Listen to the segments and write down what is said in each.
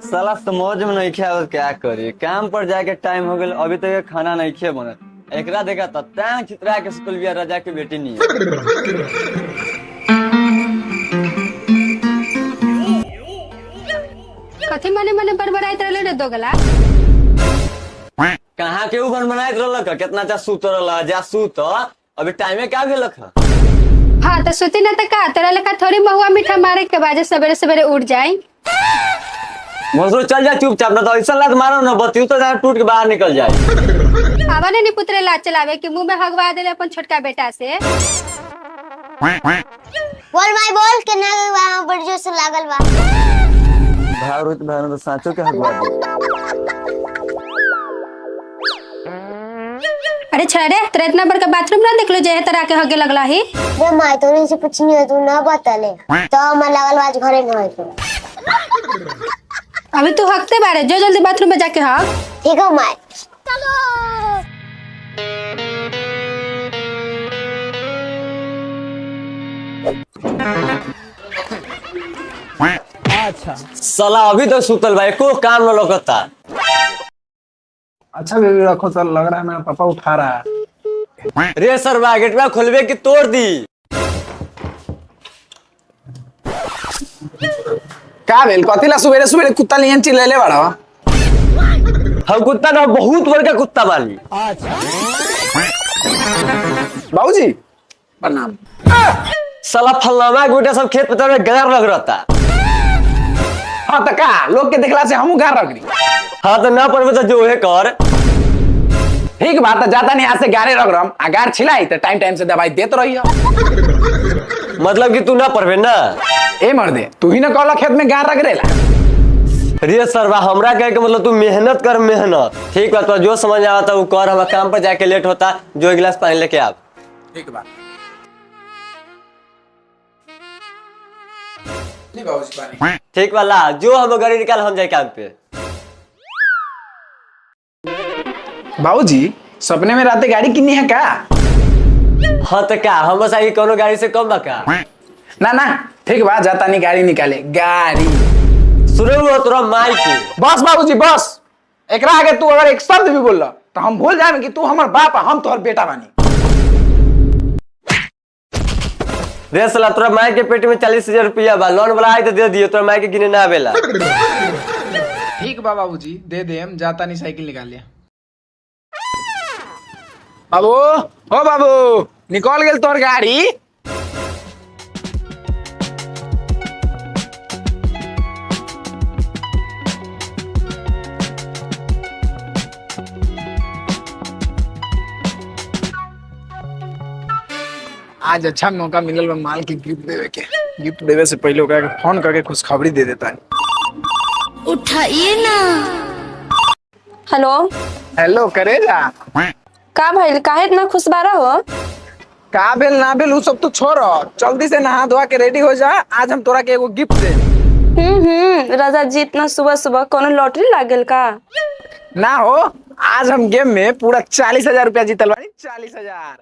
साला समझ में नहीं आवत क्या करी, काम पर जाके टाइम हो गेल, अभी तक खाना नहीं खे बनत। एकरा देखा त तैं चितरा के स्कूल बिया राजा के बेटी नहीं। कथी मने मने बड़बड़ाइत रहले रे दोगला? कहाँ के उ बनबनाइत रहलक, कितना अच्छा सुत रहल, जा सुत अभी टाइमे का भेलक। हाँ तो सुती न त का तोरा लेखा थोड़ी महुआ मीठा मारे के बाजे सवेरे सवेरे उठ जाई। मसरो चल जा चुपचाप, ना तो ऐसा लात मारो ना बत्ती तो जा टूट के बाहर निकल जाए। आवा ने पुत्रे लात चलावे कि मुंह में हगवा देले अपन छोटका बेटा से। बोल भाई बोल के ना बा, बड़ जोर से लागल बा। भाई रोहित भाई ने तो साचो के हगवा दे। अरे छड़े तोरा इतना बड़का बाथरूम ना देखलो जे तोरा के हगे लगला ही। रे माई तोरे से पूछनी हो तू ना बतले तो हमरा लागल बा आज घरे न होई। अभी तू हकते बारे, जो जल्दी बाथरूम में जाके हक। ठीक है माई चलो। अच्छा साला अभी तो सुतल भाई को काम न लगता। अच्छा बेबी रखो सर, लग रहा है मेरा पापा उठा रहा है। रे सर बा गेटवा खोलबे कि तोड़ दी? का भेल कथिला सुबेरे सुबेरे कुत्ता लियन चिल्लेले बाड़ा? हम कुत्ता ना बहुत बड़का कुत्ता बानी। अच्छा बाबूजी प्रणाम। साला फलाना गोटा सब खेत पतार में गार लग रहता। हाँ तो का लोग के देखला से हमू गार रगड़ी। हाँ तो ना पड़बे तो जो है कर। ठीक बात है, जाता नहीं आज से गारे रगड़म आ गार छिलाई तो टाइम टाइम से दवाई देत रही। मतलब कि तू ना पड़बे ना? ए मर्दे तू ही ना कहला खेत में गार रगड़ेला। रे सरवा हमरा कहे के मतलब तू मेहनत कर मेहनत। ठीक बात, तो जो समझ आता वो कर, हमरा काम पर जाके लेट होता, जो एक गिलास पानी लेके आप। ठीक बात। नहीं बाबूजी पानी। ठीक वाला जो हम गाड़ी निकाल हम जाए काम पे। बाबूजी सपने में रात गाड़ी किन्नी है का? हाँ तो का हम बस आई कोनो गाड़ी से कम बा का? ना ना ठीक बा, जाता नहीं गाड़ी निकाले गाड़ी। सुनो तोरा माई के। बस बाबूजी बस, एकरा आगे तू अगर एक शब्द भी बोल तो हम भूल जाए कि तू हमर बाप आ हम तोहर बेटा बानी। रे साला तोरा माई के पेट में 40,000 रुपया बा, लोन वाला आए तो दे दियो, तोरा माई के गिने ना आवेला। ठीक बा बाबूजी दे दे, हम जाता नहीं साइकिल निकाल लिया। बाबू ओ बाबू निकल गेल तोहर गाड़ी। आज अच्छा मौका मिलल बा माल के गिफ्ट देवे के। गिफ्ट देवे से पहले ओकरा के फोन करके खुशखबरी दे देता। उठाइए ना। हेलो हेलो करेजा का भइल, काहे इतना खुश बारा हो? का भेल ना भेल उ सब तो छोड़, जल्दी से नहा धोआ के रेडी हो जा, आज हम तोरा के एगो गिफ्ट दे। राजा जी इतना सुबह सुबह कोनो लॉटरी लागल का? ना हो, आज हम गेम में पूरा 40,000 रुपया जीतल बानी। 40,000।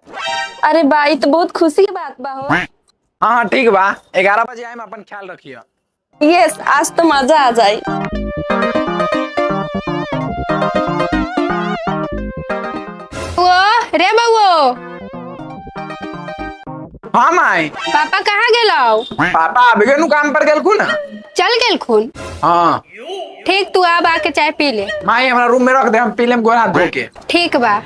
अरे बा ई तो बहुत खुशी के बात बा हो। हाँ ठीक बा, 11 बजे आएम, अपन ख्याल रखियो। यस आज तो मजा आ जाई। वो रे बउओ। हाँ माई। पापा कहाँ गेलौ? पापा अभी नु काम पर गेलखुन ना। चल गेलखुन? हाँ ठीक, तू आब आके चाय पी ले। माई हमरा रूम में रख दे, हम पी लेम गोड़ हाथ धो के। ठीक बा।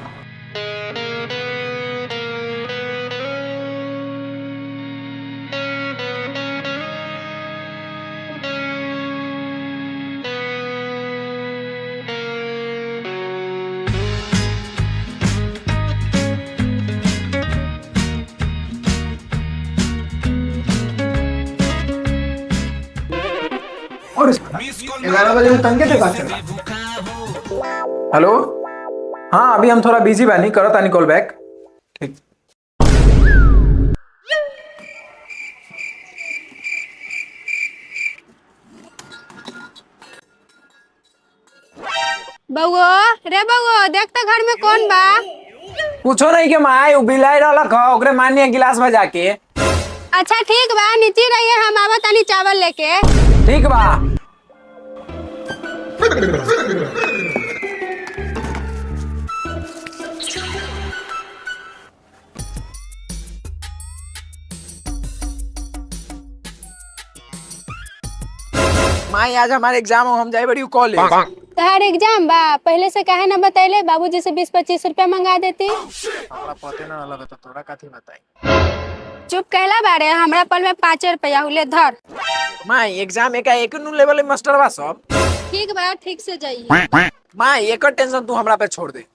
और 11 बजे तंगे थे बात चल। हेलो हाँ अभी हम थोड़ा बिजी बानी, करो तानी कॉल बैक। ठीक। बउओ रे बउओ देख तो घर में कौन बा। कुछो नहीं के माई, उ बिलाई रहलक ह, ओकरे मानिए गिलास में जाके। अच्छा ठीक बा, नीचे रहिए, हम आवा तानी चावल लेके। ठीक बा। माई आज हमारे एग्जाम हो, हम जाए बड़ी कॉलेज। तहार एग्जाम बा पहले से काहे ना बतैले? बाबूजी से 20-25 रुपया मंगा देती। हमरा पते ना लगे तो तोरा काथी बताई। चुप कहला बारे, हमरा पल में 5 रुपया हुले धर। माई एग्जाम एका एक नु लेवल मास्टरवा सब। ठीक बा, ठीक से जाइए। माई एक टेंशन तू हमरा पे छोड़ दे।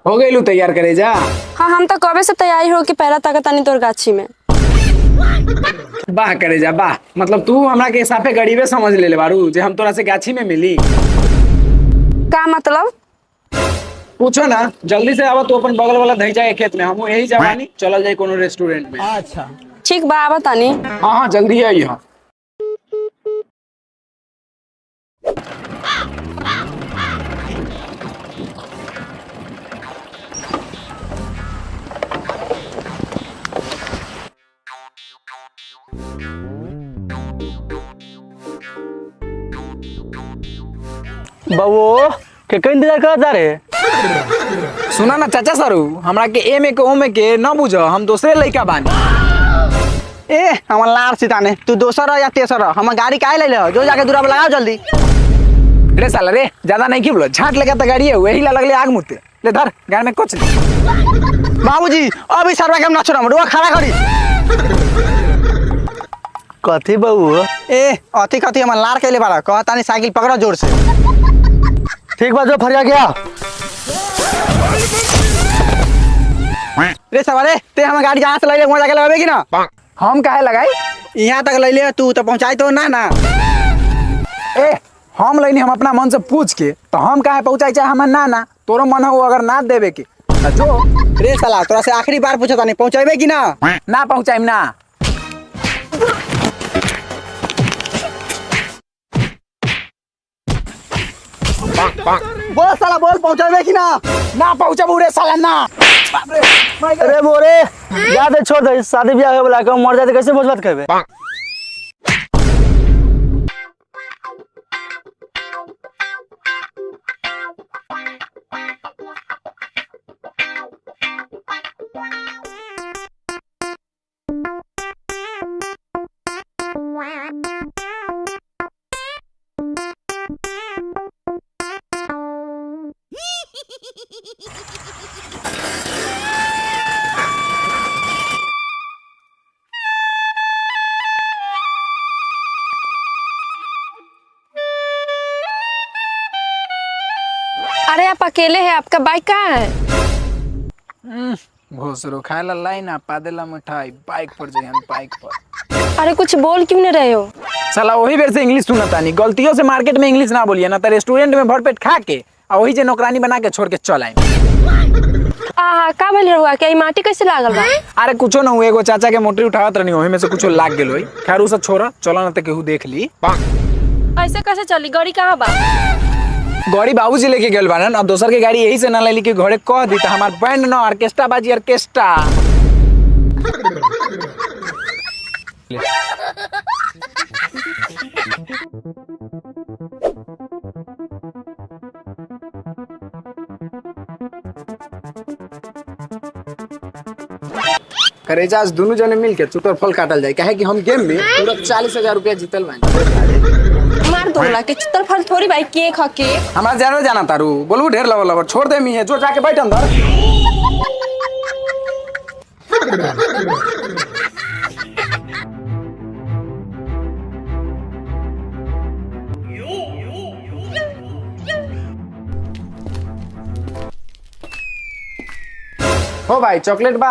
हो गई तैयार करे जा? हाँ हम तो कबे से तैयारी हो के पहला ताकतानी तोर गाछी में। वाह करे जा वाह, मतलब तू हमरा के साफे गरीबे समझ ले ले बारू जे हम तोरा से गाछी में मिली। का मतलब? पूछो ना, जल्दी से आवा तू अपन बगल वाला धैचा के खेत में, हम यही जवानी चलल जाई कोनो रेस्टोरेंट में। अच्छा ठीक बा, आवा तानी। हां हां जल्दी आई। हां बाबू के इंतजार करता रे? सुना ना चाचा सरू, हमरा के ए में के ओ में के न बुझ, हम दूसरे लड़का बानी। ए हमर लार सीताने, तू दोसर या तेसर, हमर गाड़ी काहे ले ले जो जाके दूरा पर लगाओ जल्दी। रे साला रे ज्यादा नहीं की बोलो, झाट लगा त गाड़ी है वही ला लगले आग मुते। ले धर गाड़ी में कुछ नहीं। बाबूजी अभी सरवा के हम ना छोड़म, रुआ खड़ा करी। कथी बाबू? ए अथी कथी हमर लार कैले बाड़ा, कहतानी साइकिल पकड़ो जोर से। ठीक बा, जो फरिया गया। रे सवारे ते हम गाड़ी जहाँ से लैले वहाँ जाके लगाबे कि ना? हम काहे लगाई? यहाँ तक लैले तू तो पहुँचाई तो ना ना। ए हम लैनी हम अपना मन से पूछ के, तो हम काहे पहुँचाई चाहे हमर ना ना, तोरो मन हो अगर ना देवे के तो जो। रे साला तोरा से आखिरी बार पूछता नहीं, पहुँचाबे कि ना? ना पहुँचाइम ना। बोल साला बोल, पहुँचाबे कि ना? ना पहुँचाबू रे साला ना। अरे बोरे जा दे, छोड़ दे, शादी ब्याह होए वाला के मर जाते कैसे भोज भात खेबे? अरे आप अकेले हैं, आपका बाइक कहाँ है? भोसरो खाए ला लाइन पादेला मिठाई, बाइक पर जाए हम बाइक पर। अरे कुछ बोल क्यों नहीं रहे हो? साला वही बेर से इंग्लिश सुनता नहीं, गलतियों से मार्केट में इंग्लिश ना बोलिए ना तो रेस्टोरेंट में भर पेट खा के और वही जे नौकरानी बना के छोड़ के चल आए। आहा का भइल रहुआ के माटी कैसे लागल बा? अरे कुछो ना हुए, एगो चाचा के मोटरी उठावत रहनी ओही में से कुछो लाग गेल होई। खैर उ सब छोड़, चलो ना त केहू देख ली। ऐसे कैसे चली? गाड़ी कहाँ बा? गाड़ी बाबूजी लेके गेल बानन, अब दोसर के गाड़ी यही से ना लेली कि घरे कह दी त हमार बैंड न ऑर्केस्ट्रा बाजी ऑर्केस्ट्रा। करेजा आज दोनों जने मिल के चुतर फल काटल जाए, काहे कि हम गेम में पूरा 40,000 रुपया जीतल बानी। मार दोला के चुतर फल थोड़ी भाई केक ह केक। हमरा जानो जाना तारू बोलू ढेर लवर लवर छोड़ दे मी है, जो जाके बैठ अंदर। हो भाई चॉकलेट बा?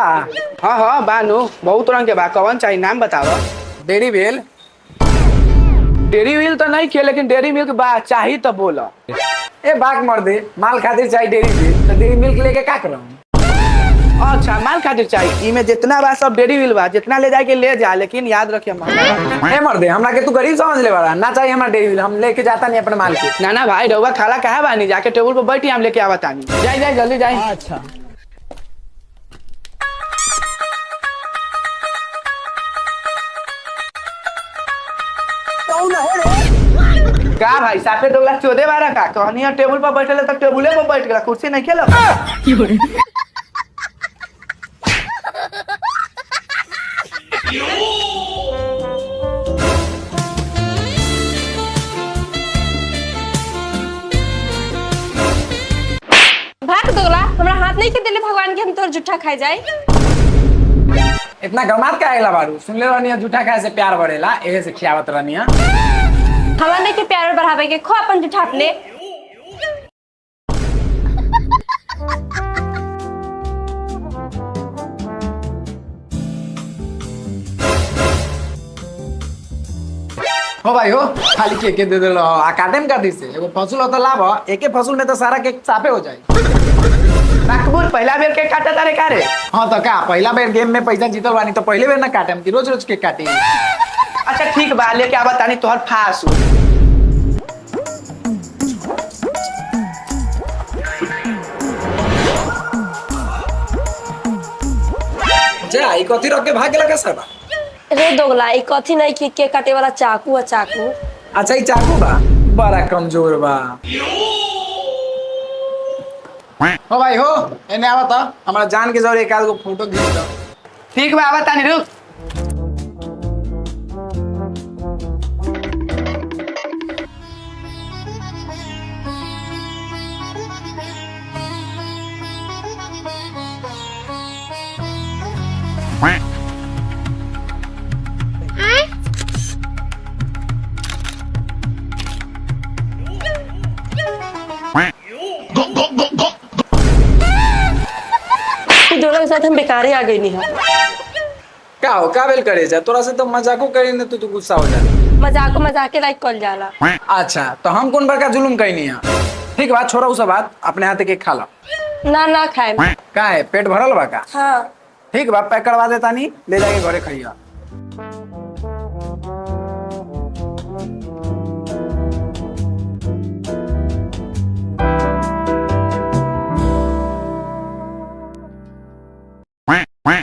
हाँ हाँ बा नो, बहुत रंग के बा, कौन चाहिए नाम बताओ। Dairy milk. डेयरी मिल्क तो नहीं खे, लेकिन डेयरी मिल्क बा, चाहिए तो बोलो। ए बाग मर दे, माल खातिर चाहिए डेयरी मिल्क, तो डेयरी मिल्क लेके का करम? अच्छा माल खातिर चाहिए, इमे जितना बा सब डेयरी मिल्क बा, जितना ले जाए के ले जा, लेकिन याद रखिए महंगा। ए मर दे, हमरा के तू गरीब समझ ले बाड़ा ना, चाहिए हमरा डेयरी मिल्क, हम लेके जाता नहीं अपने माल के। ना ना भाई रहुआ खाला कहाँ बानी, जाके टेबल पर बैठी हम लेके आवत आनी। जाई जाई जल्दी जाई। अच्छा का भाई साफे दोगला चोदे बारा का कहनी टेबुल पर बैठले त टेबुले पर बैठ गेला, कुर्सी नहीं खेलो। भाग दोगला, हमरा हाथ नहीं के देले भगवान के हम तोर जूठा खाए जाए। इतना गमात का आएला बारू, सुनले रहनी जूठा खाए से प्यार बढ़ेला, एहे से खियावत रहनी। हमरा नहीं के प्यार बढ़ावे के, खो अपन जूठा अपने। हो भाई हो, खाली केक के दे देलो आ काटेम का this एगो फसल हो त लाभ, एके फसल में तो सारा केक साफे हो जाई। मकबूल पहला बेर केक काटा तारे का रे? हां तो का पहला बेर गेम में पैसा जीतल बानी तो पहले बेर ना काटेम कि रोज रोज केक काटी। अच्छा ठीक बा, लेके आवा तानी तोहर फास। जा ई कथी रख के भाग गेला का सरबा? रे दोगला ई कथी नहीं कि केक काटे वाला चाकू है, चाकू। अच्छा ई चाकू बा, बड़ा कमजोर बा। हो भाई हो, एने आवा त हमरा जान के जरे एक आध गो फोटो खींच दो। ठीक बा आवा तानी रुक। दोनों के साथ हम बेकारे आ गई नहीं। का हो का बेल करे जा, तोरा से तो मजाको करी न तू गुस्सा हो जा। मजाको मजाके लाइक कल जाला। अच्छा तो हम कौन बड़का जुलुम कइनी है? ठीक बात छोड़ा उ सब बात, अपने हाथ के खा ला। ना ना खाए। का है पेट भरल बा का? हां ठीक बा, पैक करवा देता नी, ले जाके घरे खइया।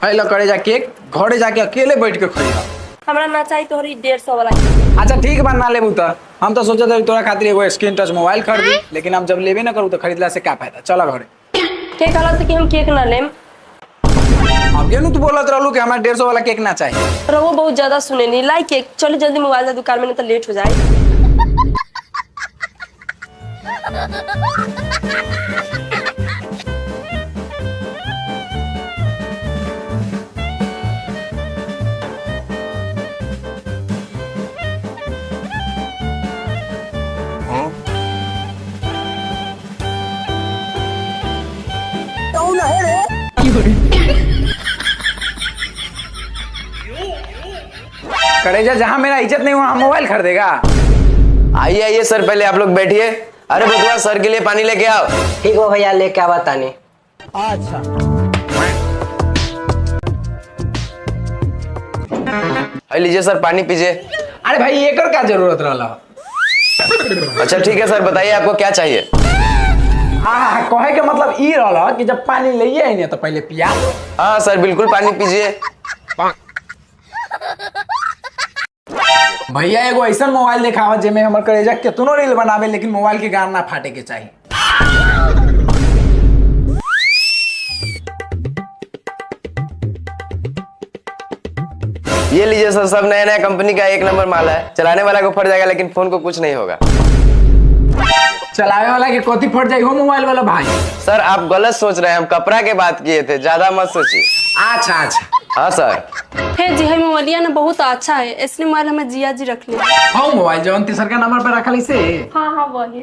पहला करे जा केक, घरे जाके अकेले बैठ के खइया। हमरा ना चाहिए तोहरी 150 वाला। अच्छा ठीक बा, ना लेबू त हम तो सोचत रही तोरा खातिर एगो स्क्रीन टच मोबाइल खरीदी, लेकिन हम जब लेबे ना करू तो खरीदला से का फायदा। चला घरे। के कहला से कि हम केक ना लेम? अब गेनू तू बोलत रहलू कि हमरा 150 वाला केक ना चाहिए। रवो बहुत ज्यादा सुनेनी लाई केक। चलो जल्दी मोबाइल दुकान में, नहीं तो लेट हो जाए। करेजा जहाँ मेरा इज्जत नहीं वहाँ मोबाइल खरीदेगा। आइए आइए सर, पहले आप लोग बैठिए। अरे बतुआ सर के लिए पानी लेके आओ। ठीक हो भैया, लेके आवा तानी। अच्छा लीजिए सर पानी पीजिए। अरे भाई एकर का जरूरत रहला? अच्छा ठीक है सर, बताइए आपको क्या चाहिए? हाँ कहे के मतलब ई रहला कि जब पानी ले आई तो पहले पिया। हाँ सर बिल्कुल पानी पीजिए। भैया एगो ऐसा मोबाइल दिखावा जेमे हमर करेजा केतनो रील बनावे लेकिन मोबाइल के गार ना फाटे के चाहिए। ये लीजिए सर, सब नया नया कंपनी का एक नंबर माल है। चलाने वाला को फट जाएगा लेकिन फोन को कुछ नहीं होगा। चलावे वाला के कोती फट जाए हो मोबाइल वाला भाई। सर आप गलत सोच रहे हैं, हम कपड़ा के बात किए थे, ज्यादा मत सोचिए। अच्छा अच्छा। हाँ सर। हे जी है मोबाइलिया ना बहुत अच्छा है, इसलिए मोबाइल हमें जिया जी रख ले। हाँ मोबाइल जवन तीसर का नंबर पे रखल से। हाँ हाँ वही।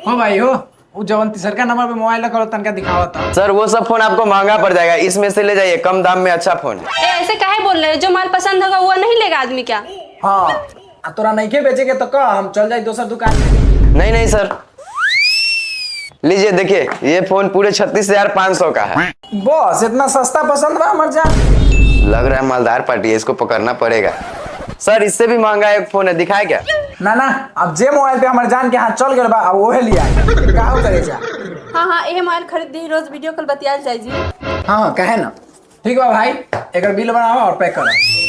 हो भाई हो, वो जवन तीसर का नंबर पे मोबाइल रखल तनका दिखावा था। सर वो सब फोन आपको महंगा पड़ जाएगा, इसमें से ले जाइए, कम दाम में अच्छा फोन है। ए ऐसे काहे बोल रहे हो, जो माल पसंद होगा वो नहीं लेगा आदमी क्या? हाँ तोरा नहीं के बेचे के तो कह, हम चल जाए दोसर दुकान में। नहीं नहीं सर, लीजिए देखिए ये फोन पूरे 36,500 का है। बस इतना सस्ता पसंद बा हमर जान। लग रहा है मालदार पार्टी है, इसको पकड़ना पड़ेगा। सर इससे भी महंगा एक फोन है, दिखाए क्या? ना ना, अब जे मोबाइल पे हमर जान के हाथ चल गए बा अब ओहे लिया का हो करे जा। हाँ हाँ ये मोबाइल खरीद दी, रोज वीडियो कॉल बतियाल जाई जी। हाँ कहे ना। ठीक बा भाई, एकर बिल बनावा और पैक करो।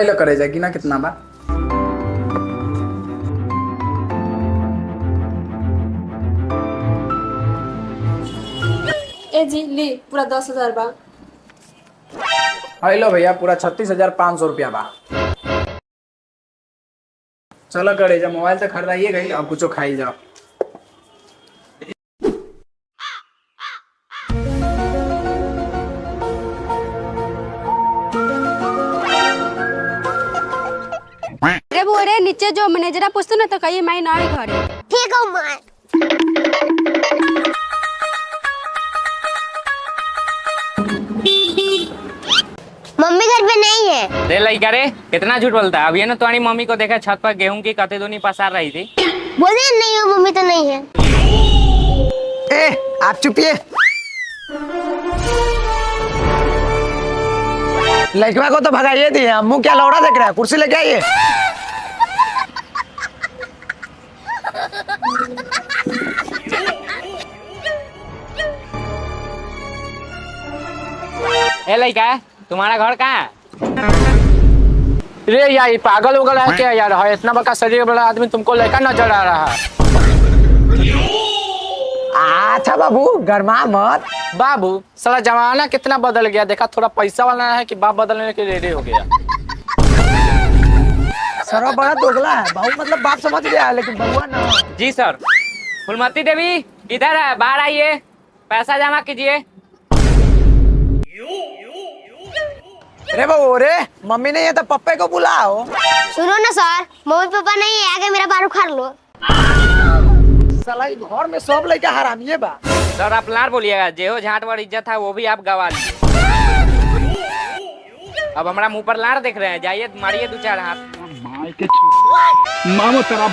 हाई लो करे जा गिना कितना बा। ए जी ली पूरा 10,000 बा। हेलो भैया पूरा 36,500 रुपया बा। चलो करे जा मोबाइल तो खरीदाइए गई, अब कुछ खाई जाओ। रे बोरे नीचे जो मैनेजरा पूछतो ना तो कहिए माई ना आई घरे। ठीक हो माँ। मम्मी घर पे नहीं है। रे लड़का रे कितना झूठ बोलता है। अभी ना तुम्हारी मम्मी को देखा छत पर गेहूं की कते दोनी पसार रही थी। बोले नहीं हो मम्मी तो नहीं है। ए आप चुपिए। लड़का को तो भगाइए दिए, अम्मू क्या लौड़ा देख रहा है, कुर्सी लेके आइए। ए लड़का तुम्हारा घर कहाँ है? रे यार पागल उगल है क्या यार, है इतना बड़ा शरीर वाला आदमी तुमको लड़का नजर आ रहा है। अच्छा बाबू गरमा मत। बाबू साला जमाना कितना बदल गया, देखा थोड़ा पैसा वाला है कि बाप बदलने के रेडी हो गया। सर बड़ा दोगला है बाबू, मतलब बाप समझ गया है लेकिन बउआ ना। जी सर। फुलमती देवी इधर है, बाहर आइए, पैसा जमा कीजिए। अरे बाबू रे मम्मी नहीं है तो पप्पे को बुलाओ। सुनो ना सर, मम्मी पापा नहीं है, आगे मेरा बाल उखाड़ लो। साला घर में सब लड़का हरामिये बा। सर आप लार बोलिएगा, जेहो झाट वर इज्जत है वो भी आप गवा लिए। अब हमारा मुंह पर लार देख रहे हैं, जाइए मारिए दो चार हाथ। मामो तेरा।